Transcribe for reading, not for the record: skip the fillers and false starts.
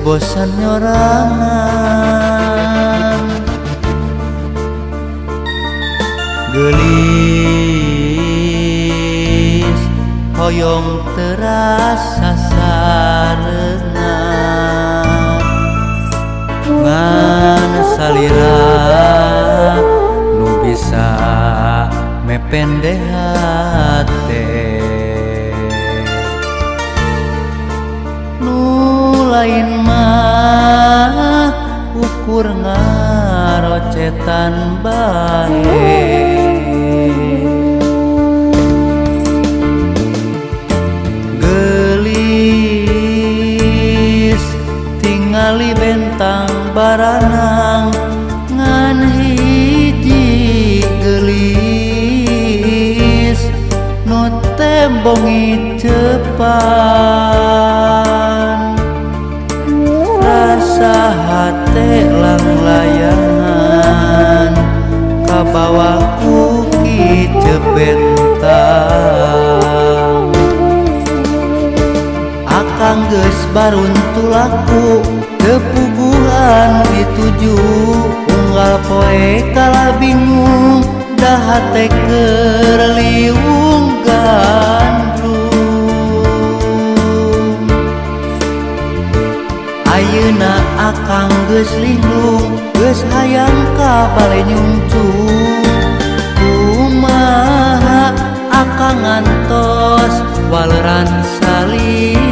bosan nyorangan. Geulis hoyong terasa sareungan ngan salira nu bisa mepende hate nu lain mah ukur ngarocetan bae. Geulis tingali bentang baranang ngan hiji geulis nu tembongi cepan rasa hate langlayangan kabawa ku kicep bentang. Akang geus baruntulaku teu puguhan dituju unggal poe kala bingung dahate keur liung gandrung. Ayeuna akang geus linglung geus hayang ka bale nyungcung kumaha akang ngantos waleran salira.